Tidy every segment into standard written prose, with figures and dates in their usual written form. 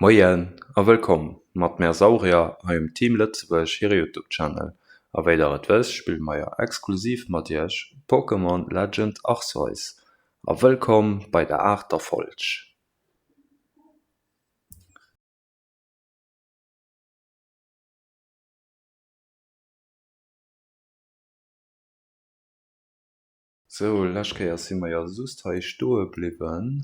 Moien a wëllkomm mat mär Saurier hei um Team Lëtzebuerg hire Youtube Channel. A wéi der et wësst spille mer jo exklusiv mat iech Pokémon Legend Arceus. A wëllkomm bei der aachter Folg. Sou, lescht Kéier si mer jo just hei stoe bliwwen,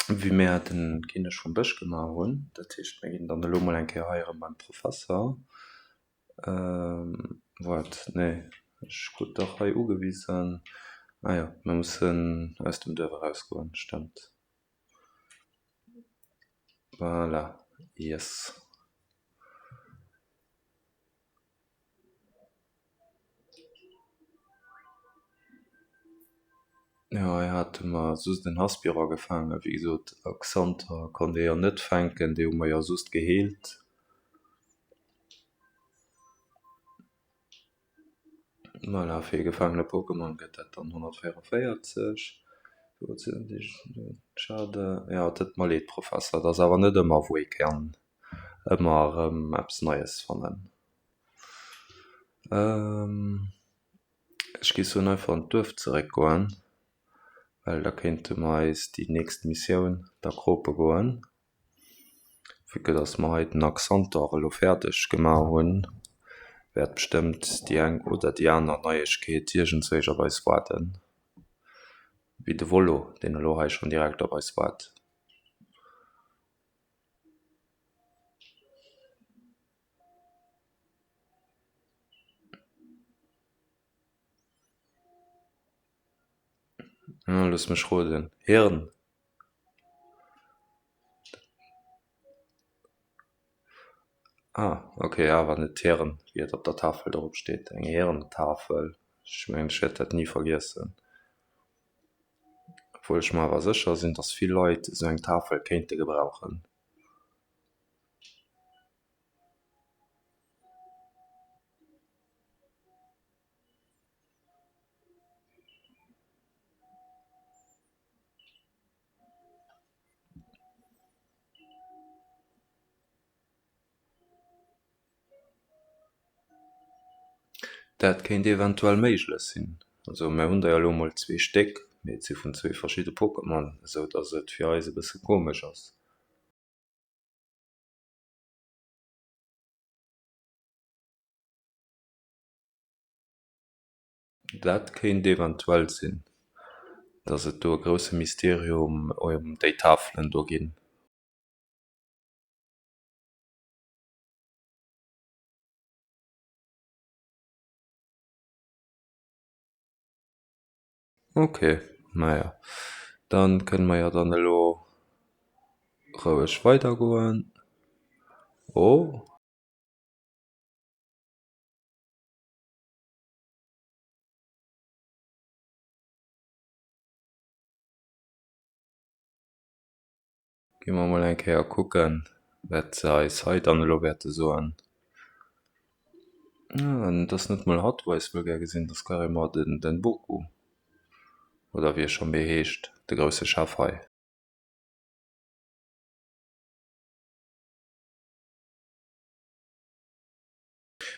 wéi mir den Kinnek vum Bësch gemaach hunn. Dat heescht, mir ginn dann elo mol eng Kéier hei erëm beim Professer. Waart, nee, ech krut dach hei ugewisen, ah jo, mir mussen aus dem Duerf erausgoen, stëmmt. Voilà, yes. Jo, hei hate mer just en Haspira gefaangen. Wéi gesot, e Xanter konnt ee jo net fänken, dee hu mer jo just geheelt. Voilà, fir ee gefaangene Pokémon gëtt dat dann 144. Schade, jo, et dëtt mer leed, Professer, et ass awer net ëmmer wou ee kann ëmmer erëm eppes Neies fannen. Ech géif soen einfach an d'Duerf zeréck goen, well da kéinte mer eis déi nächst Missioun da krope goen. Vue que dass mer hei den Axantor elo fäerdeg gemaach hunn, wäert bestëmmt déi eng oder déi aner Neiegkeet iergendzwéisch op eis waarden, wéi de Volo, deen elo hei schonn direkt op eis waart. Looss mech roden, Hirn? Ah ok, awer net Hirn, wéi et op der Tafel drop steet. Eng Hirntafel, ech mengen ech wäert dat ni vergiessen. Obwuel ech mer awer sécher sinn, datt vill Leit esou eng Tafel kéinte gebrauchen. Dat kéint eventuell méiglech sinn. Also mär hunn der jo elo mol zwee Stéck, mee et si vun zwee verschidde Pokémon, esou datt et fir eis e bësse komesch ass. Dat kéint eventuell sinn, datt et do e grousse Mysterium ëm déi Tafelen do ginn. Ok, maja dann kënne mer jo dann elo roueg weidergoen. Oh. Gi mer mol eng Kéier kucken, wat se eis hei dann elo wäerte soen. Ah, et ass net mol hatt, wou eis wëll gär gesinn, et ass carrément den den Boku, oder wéi e scho méi heescht, de grousse Chef hei.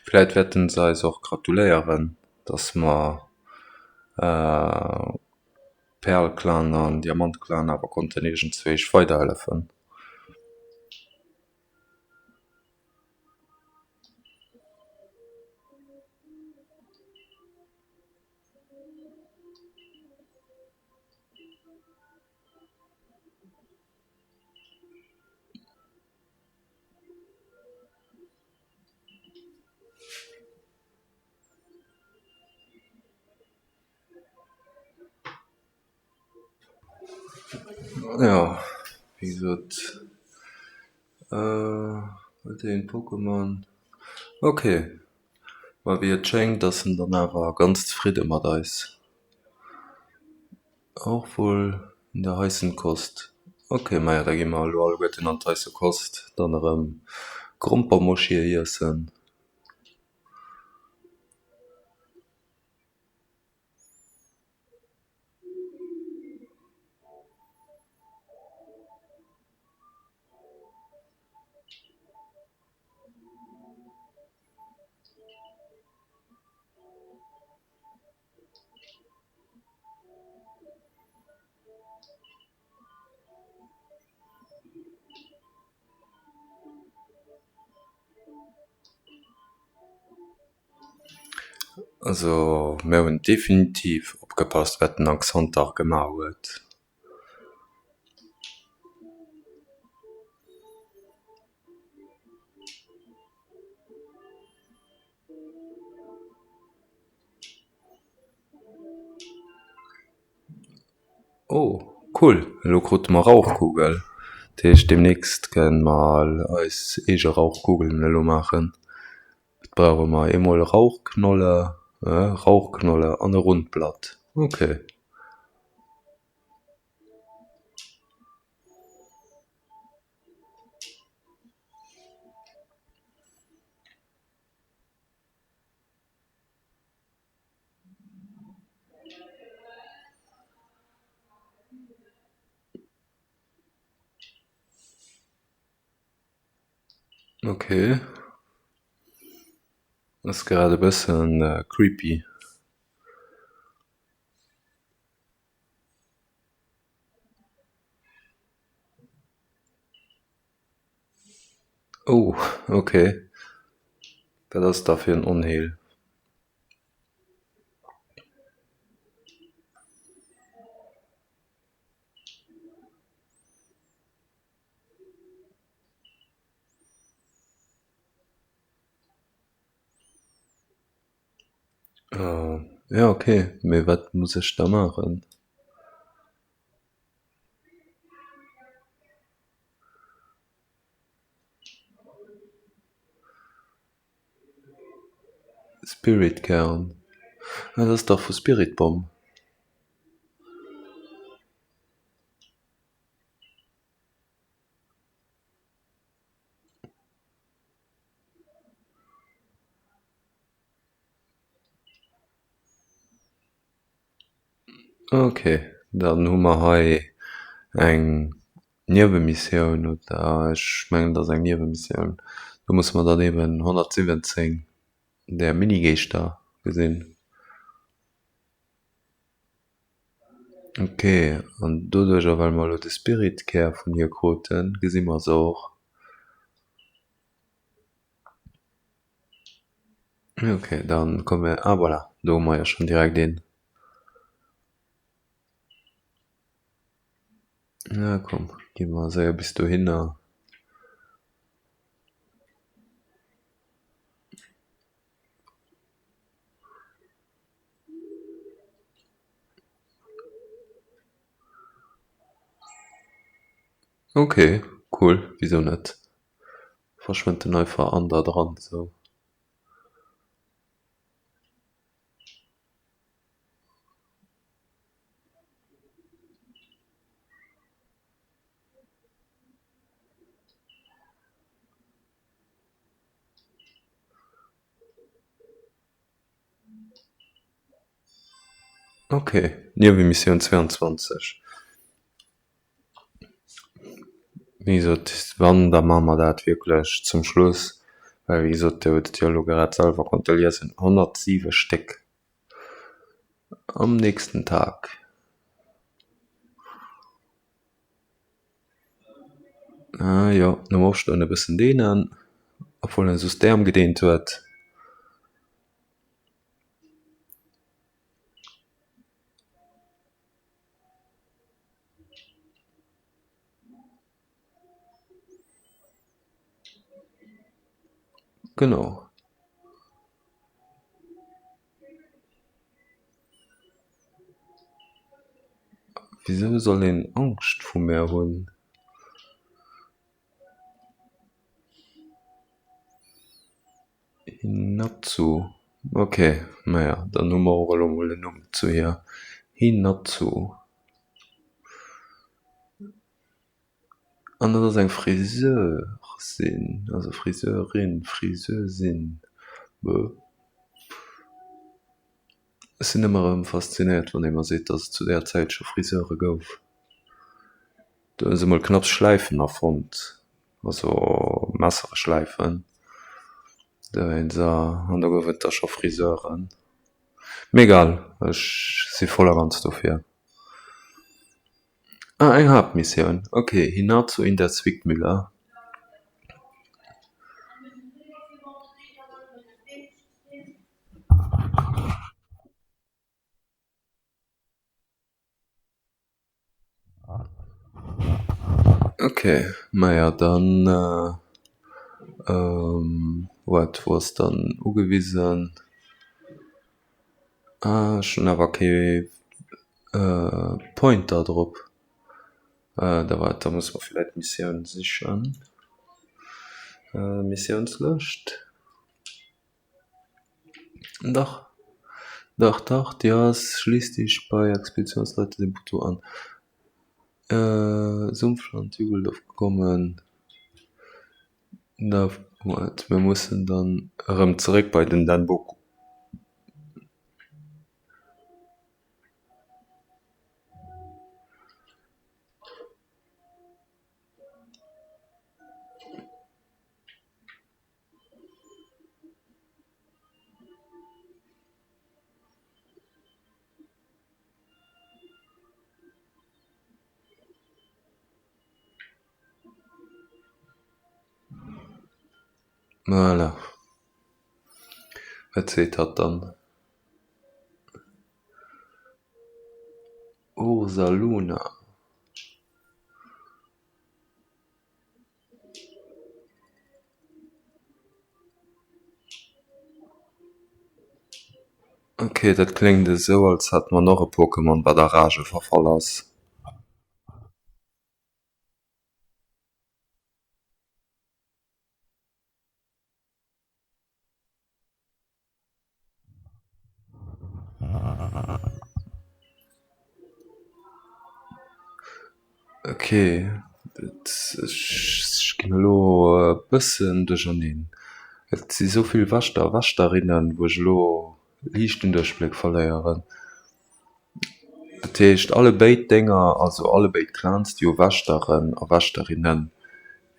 Vläit wäerten se eis och gratuléieren, dass mer Perl-Clan an Diamant-Clan awer konnten iergendzwéich weiderhëllefen. Jo, wéi gesot, huet een Pokémon, ok, ma wéi et schéngt ass en dann awer ganz zefridde mat eis. Och wuel in der heissen Kost. Ok, maja da gi mer elo alleguerten an d'heisse Kost dann erëm Grompermoschie iessen. Also mir hunn definitiv opgepasst wat den Axantar gemaach huet. Oh cool, elo krute mer Rauchkugel. Dat heescht deemnächst kënne mer eis eege Rauchkugelen elo maachen. Wat brauche mer? Eemol Rauchknolle, Rauchknolle an e Rundblatt. Ok. Ok. Ass grad e bëssen creepy. Oh ok, wat ass da fir en Onheel? Jo ok, mee wat muss ech da maachen? Spirit Kern, ah dat ass dach vu Spirit Bomb. Ok, dann hu mer hei eng Niewemissioun, oder ech mengen et ass eng Niewemissioun. Do musse mer dann eben 117 där Minigeeschter gesinn. Ok, an doduercher well mer elo de Spirit Kär vun hir kruten, gesi mer se och. Ok, dann komme mir, ah voilà, do hu mer jo schonn direkt een. Na komm, gi mer séier bis dohinner. Ok, cool, wisou net? Verschwënnt en einfach an der dran sou. Ok, Niewemissioun 22. Wéi gesot, wann, da maache mer dat wierklech zum Schluss, well wéi gesot, Dir hutt et jo elo grad selwer konnte liesen, 107 Stéck am nächsten Tag. Ah jo, nom Opstoen e bëssen deenen, obwuel en soss d'Äerm gedeent huet. Genau. Wisou soll een Angscht vu mär hunn? Hinatsu, ok, maja dann hu mer och elo mol en Numm zu hir, Hinatsu. An dat ass eng Friseurin, also Friseurin, Friseusin. Ech sinn ëmmer erëm faszinéiert wann ee mer seet, datt et zu där Zäit scho Friseure gouf. Do hu se mol knapps Schläifen erfonnt, also Messereschläifen, an do gouf et da scho Friseuren. Mee egal, ech si voll a ganz dofir. Ah, eng Haaptmissioun, ok, Hinatsu in der Zwickmühle. Ok, maja dann waart wou ass dann ugewisen? Ah ech hunn awer kee Pointer drop. Da waart da musse mer villäit d'Missioun sichen. Missiounslëscht. Dach, dach, dach, déi ass Schließ dich bei Expeditionsleiter dem Buto an. Sumpfland, Jugeldorf gekommen. Da waart mir mussen dann erëm zeréck bei den Denboku. Voilà. Wat seet hatt dann? Ursaluna. Ok, dat kléngt esou als hätt mer nach e Pokémon wat a Rage verfall ass. Ok, ech ginn elo e bëssen duercherneen. Et si sou vill Wächter a Wächterinnen, wou ech elo liicht den Duerchbléck verléieren. Dat heescht allebéid Dénger, also allebéid Clans, déi hu Wächteren a Wächterinne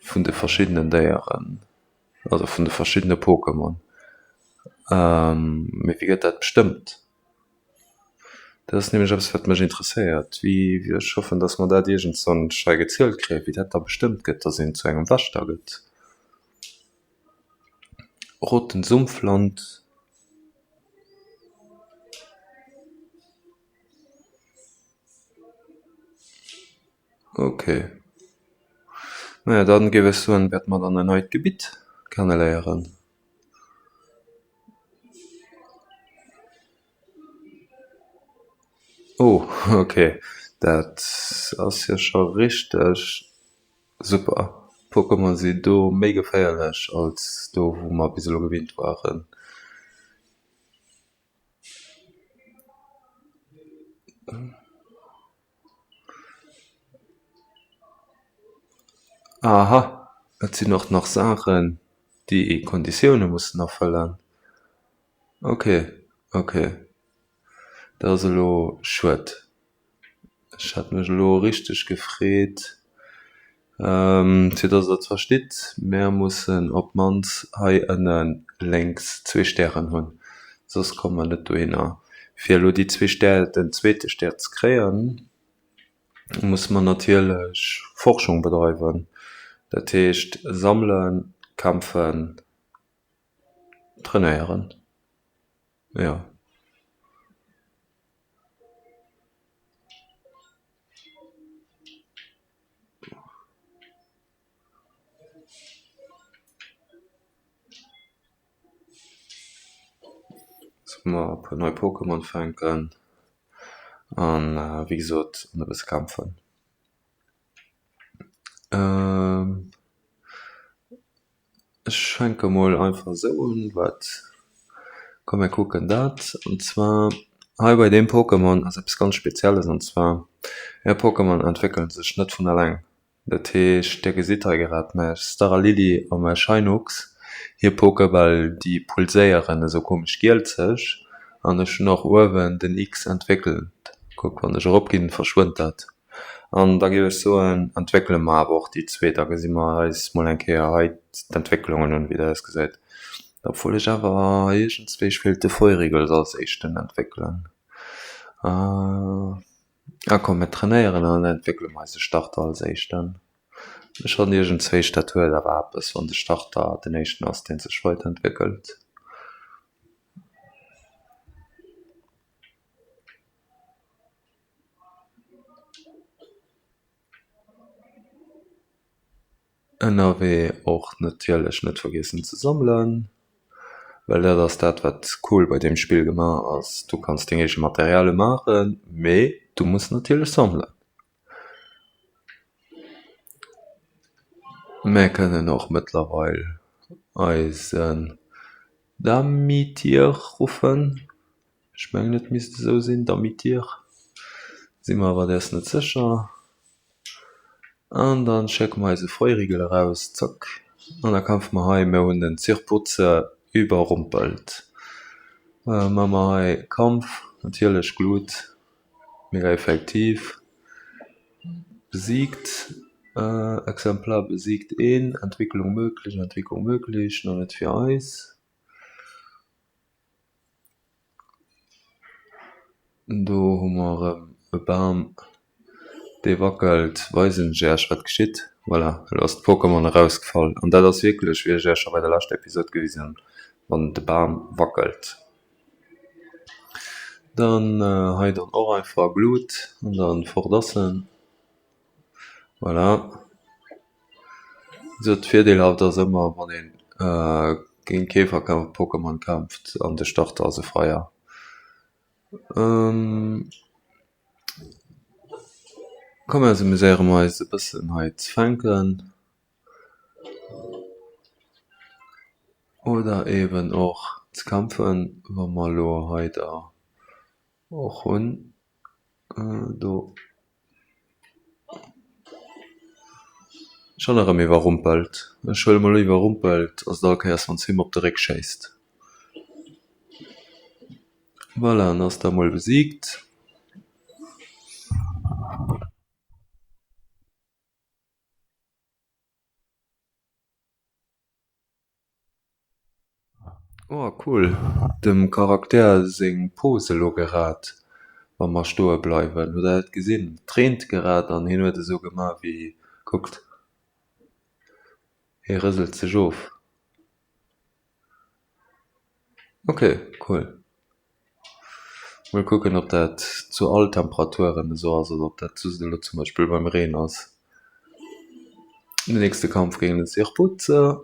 vun de verschiddenen Déieren. Also vun de verschiddene Pokémon. Mee wéi gëtt dat bestëmmt? Dat ass nämlech eppes wat mech interesséiert. Wéi, ech hoffen datt mer dat iergendswann hei gezielt kréien, wéi dat da bestëmmt gëtt, datt een zu engem Wächter gëtt. Roten Sumpfland. Ok. Naja, dann géif ech soen, wäerte mer dann en neit Gebitt kenneléieren. Oh, ok, dat ass jo scho richteg super. D'Pokémon sinn do méi geféierlech als do wou mer bis elo gewinnt waren. Aha, et sinn och nach Saachen, déi ee Konditioune mussen erfëllen. Ok, ok, dat ass elo schued. Ech hat mech elo richteg gefreet, fir dass der et verstitt, mär mussen op d'mannst hei ënne lénks zwee Stären hunn, soss komme mer net dohinner. Fir elo déi zwee Stär, den zweete Stär ze kréien, musse mer natierlech Forschung bedreiwen, dat heescht sammelen, kämpfen, trainéieren, jo. Solle mer e puer nei Pokémon fänken an wéi gesot e bësse kämpfen. Ech fänke mol einfach esou un, wat komm mir kucken dat an zwar hei bei deem Pokémon ass eppes ganz Spezielles an zwar är Pokémon entwéckele sech net vun alleng. Dat heescht dir gesitt hei grad mäi Staralili a mäi Shinux hir Pokébäll déi pulséieren esou komesch gielzeg an ech hunn och uewen den X entwéckelt. Kuck wann ech eropginn verschwënnt dat. An da géif ech soen, entwéckele mer awer och déi zweet, da gesi mer eis mol eng Kéier hei d'Entwécklungen un, wéi dat ausgesäit. Obwuel ech awer iergendswéi wéilt de Feurigels als éischten entwéckelen. Ah komm, mir trainéieren an dann entwéckele mer eise Starter als éischten. Ech fannen iergendswéi, dat huet awer eppes, wann de Starter den éischten ass, dee sech weiderentwéckelt. Ënnerwee och natierlech net vergiessen ze sammelen, well dat ass dat wat cool bei deem Spill gemaach ass, du kanns deng eege Materialie maachen, mee du muss natierlech sammelen. Mär kënnen och mëttlerweil eisen Damitier ruffen, ech mengen et misst esou sinn, Damitier, si mer awer däers net sécher. An dann schécke mer eise Feurigel eraus, zack, an da kämpfe mer hei, mir hunn den Zirputze überrumpelt. Maache mer hei Kampf, natierlech Glut, mega effektiv, besiegt, Exemplar besiegt een, Entwicklung möglich, Entwicklung möglich, nach net fir eis. Do hu mer erëm e Bam, dee wackelt. Weisen ech Iech, wat geschitt. Voilà, elo ass d'Pokémon erausgefall. An dat ass wierklech, wéi ech Iech scho bei der leschter Episod gewisen hunn, wann de Bam wackelt. Dann hei dann och einfach Glut an dann fort ass en. Voilà. Sou d'Virdeelhaft ass ëmmer wann een géint Käfer kämpft, Pokémon kämpft an de Starter ass e Feier. Komm mir amuséiere mer eis e bëssen hei ze fänken oder eben och ze kämpfen, wa mer elo hei der och hunn do. Schonn erëm iwwerrumpelt. Ech huele mol iwwerrumpelt ass et all Kéiers wann s him op de Réck schéisst. Voilà, en ass da mol besiegt. Oh cool, dem Charakter seng Pose elo gerad wa mer stoe bleiwen, hutt der dat gesinn? Et reent gerad an hien huet esou gemaach wéi, kuckt, hie rëselt sech of. Ok cool, mol kucken ob dat zu all Temperaturen esou ass oder ob dat just elo zum Beispill beim Reen ass. Den nächste Kampf géint den Zirputze.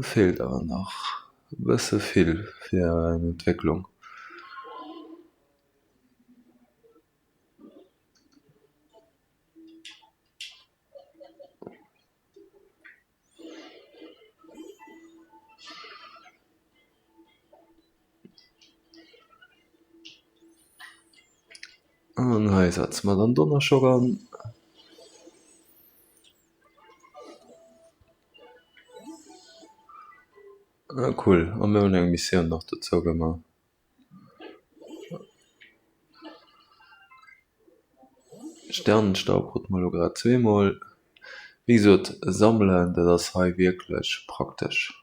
Feelt awer nach e bësse vill fir eng Entwécklung. An hei setze mer dann Donnerschock an. Ah cool, a mir hunn eng Missioun nach dozou gemaach. Sternenstaub krute mer elo grad zweemol. Wéi gesot, sammelen, dat ass hei wierklech praktesch.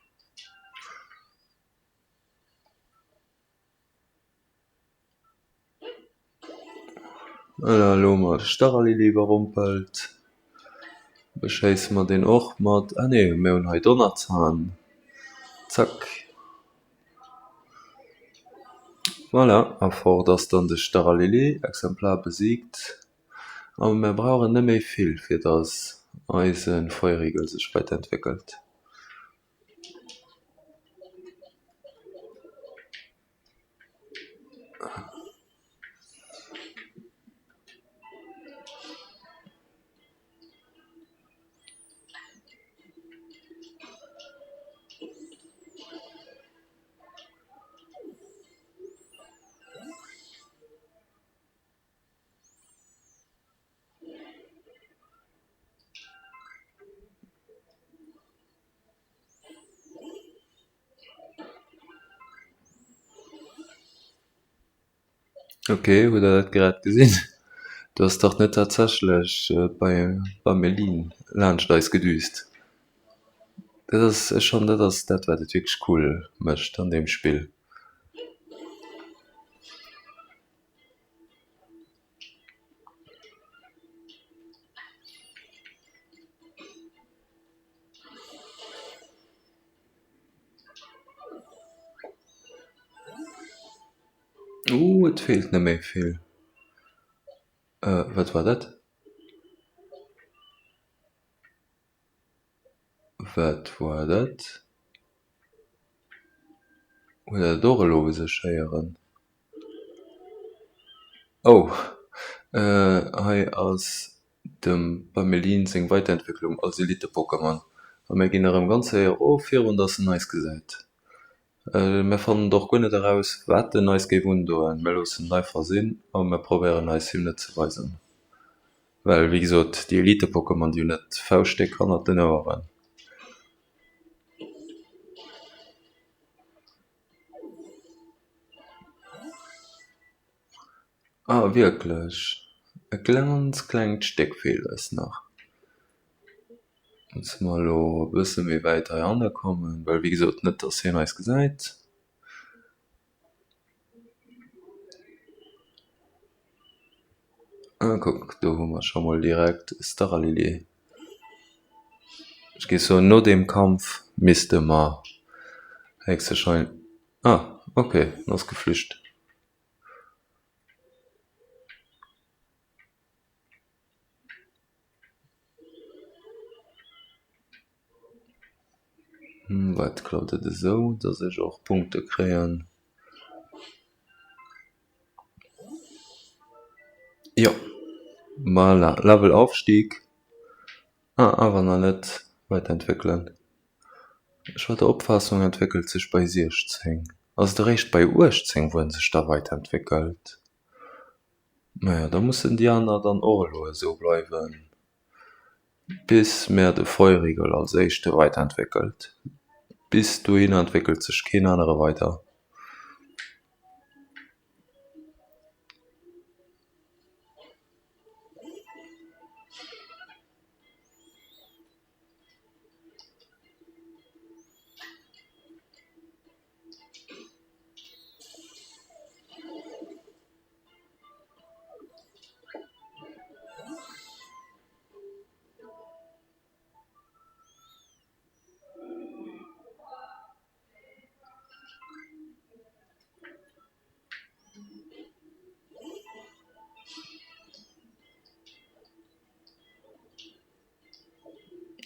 Voilà, elo hu mer de Staralili iwwerrompelt. Beschéisse mer deen och mat, ah nee, mir hunn hei Donnerzahn, zack. Voilà, a fort ass dann de Staralili, Exemplar besiegt. A mir brauchen net méi vill, fir datt eise Feurigel sech weiderentwéckelt. Ok, hutt der dat grad gesinn? Do ass dach net tatsächlech bei Bamelin laanscht eis gedüst. Dat ass, ech fannen dat ass dat wat et wierklech cool mécht an deem Spill. Ooh, et feelt net méi vill. Wat war dat? Wat war dat? Huet der dat och elo u sech héieren? Oh, hei ass dem Bamelin seng Weiterentwécklung als Elite-Pokémon. A mir ginn erëm ganz séier erof, virun dass en eis gesäit. Mir fannen et och guer net eraus, wat en eis géif undoen. Mir loossen et einfach sinn a mir probéieren eis him net ze weisen. Well wéi gesot, déi Elite-Pokémon, déi hunn et fauschtdéck hannert den Oueren. Ah wierklech, e ganz klengt Stéck feelt eis nach. Musse mer elo e bësse méi wäit heihanne kommen, well wéi gesot, net dass hien eis gesäit. Ah kuck, do hu mer scho mol direkt e Staralili. Ech géif soen, no deem Kampf misste mer héchstwahrscheinlech, ah ok, en ass geflücht. Wat klappt et esou, datt ech och Punkte kréien? Jo, voilà, Levelaufstieg. Ah, awer nach net weiterentwéckelen. Ech war der Opfaassung, entwéckelt sech bei 16. Ass et eréischt bei 18, wou en sech da weiterentwéckelt? Maja, da mussen déi aner dann och elo esou bleiwen, bis mär de Feurigel als éischte weiterentwéckelt. Bis dohinner entwéckelt sech keen anere weider.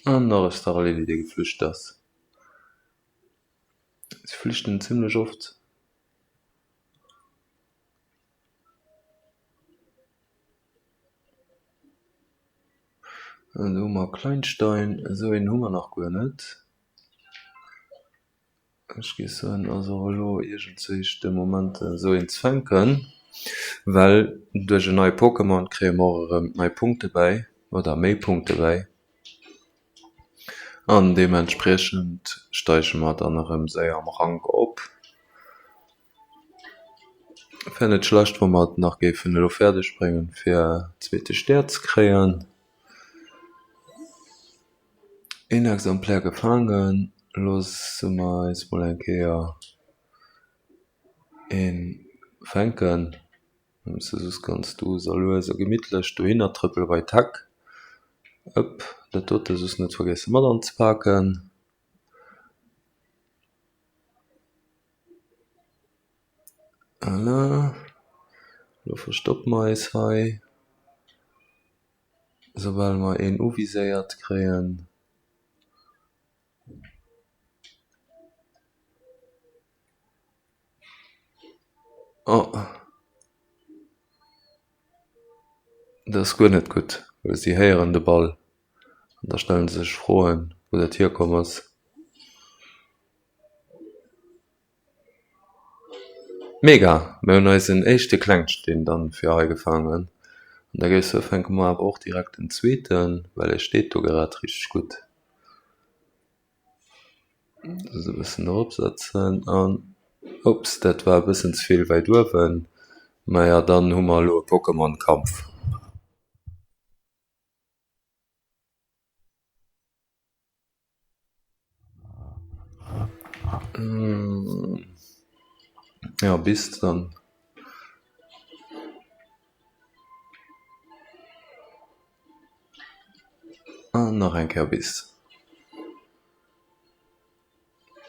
An nach e Starlili, dee geflücht ass. Se flüchten zimlech oft. An do hu mer Kleinstein, esou een hu mer nach guer net. Ech géif soen, ass och elo iergendzwéich de Moment esou een ze fänken, well duerch en neie Pokémon kréie mer och erëm nei Punkte bäi oder méi Punkte bäi an deementspriechend steige mer dann erëm séier am Rank op. Wär net schlecht wa mer et nach géifen elo fäerdeg bréngen fir zweete Stär ze kréien. Een Exemplaire gefaangen, loosse mer eis mol eng Kéier een fänken. Mir musse soss ganz duuss a lues a gemittlech dohinner trëppele bei d'Heck. Ëpp, dat dote soss net vergiesse mat anzepaken. Voilà, elo verstoppe mer eis hei. Soubal mer een uviséiert kréien. Oh. Dat ass guer net gutt, well si héieren de Ball an da stelle se sech Froen, wou dat hierkomm ass. Mega! Mir hunn eisen éischte Klengsteen dann fir hei gefaangen. An da géif ech soen, fänke mer awer och direkt den zweeten, well e steet do grad richteg gutt. Dës e bëssen eropsetzen an, ups, dat war e bëssen ze vill wäit uewen. Maja, dann hu mer elo e Pokémon-Kampf. Ja bis dann. An nach eng Kéier bis.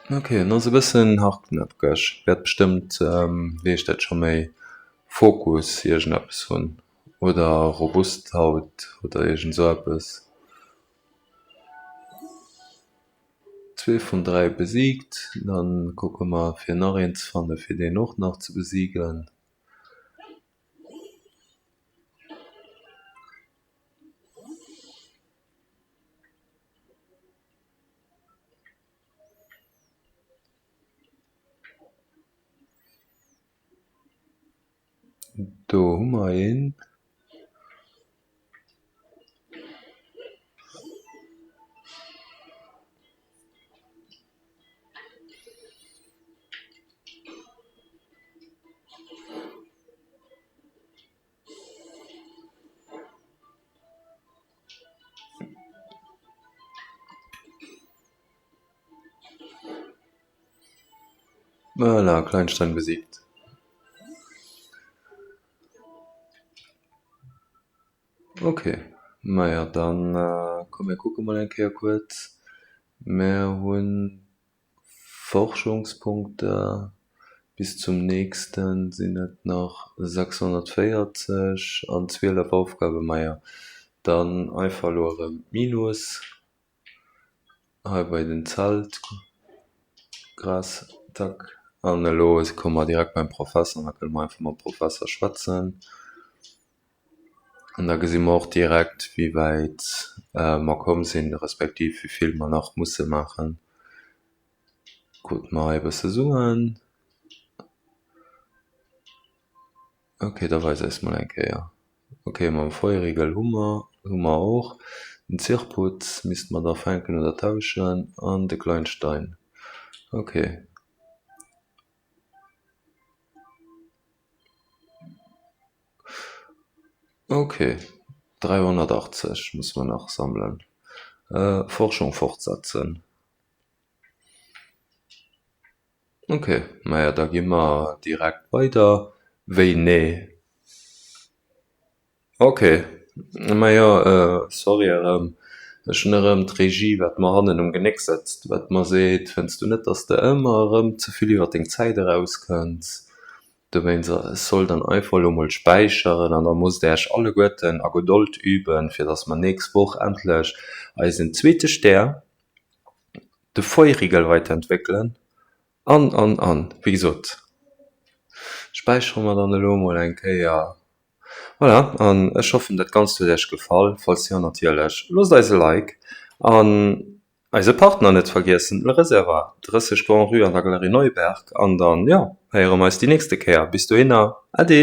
Ok, en ass e bëssen hartnäckeg, wäert bestëmmt, wéi heescht dat scho méi. Fokus iergendeppes hunn oder Robusthaut oder iergend esou eppes. Zwee vun 3 besiegt, dann kucke mer fir nach een ze fanne fir deen och nach ze besiegen. Do hu mer een. Voilà, Kleinstein besiegt. Ok, maja dann komm mir kucke mol eng Kéier kuerz. Mär hunn Forschungspunkte, bis zum nächsten sinn et nach 640 an 12 Aufgaben. Maja dann einfach elo erëm Minus hei bei den Zelt. Gras, zack. An elo komme mer direkt beim Professer an da kënne mer einfach mam Professer schwätzen. An da gesi mer och direkt wéi wäit mer komm sinn, respektiv wéi vill mer nach musse maachen. Krute mer hei e bësse Suen. Ok, da weis eis mol eng Kéier. Ok, mam Feurigel hu mer, hu mer och. Den Zirputz misste mer da fänken oder tauschen an de Kleinstein. Ok. Ok, 380 musse mer nach sammelen. Forschung fortsetzen. Ok, maja da gi mer direkt weider. Wéi, nee? Ok, majo sorry erëm, ech hunn erëm d'Regie wat mer hannen um Genéck sëtzt, wat mer seet, fënns du net dass de ëmmer erëm ze vill iwwer deng Zäit erauskënns? Dowéinst, ech soll dann einfach elo mol späicheren an da musst där iech alleguerten a Gedold üben, fir dass mer nächst Woch endlech eisen zweete Stär, de Feurigel, weiterentwéckelen an an an. Wéi gesot, späichere mer dann elo mol eng Kéier. Voilà, an ech hoffen dat Ganzt huet Iech gefall. Falls jo natierlech, loosst eis e Like an eise Partner net vergiessen, Le Réservoir, 30 Grand-Rue an der Galerie Neuberg. An dann, jo, héiere mer eis déi nächste Kéier. Bis dohinner, Ade!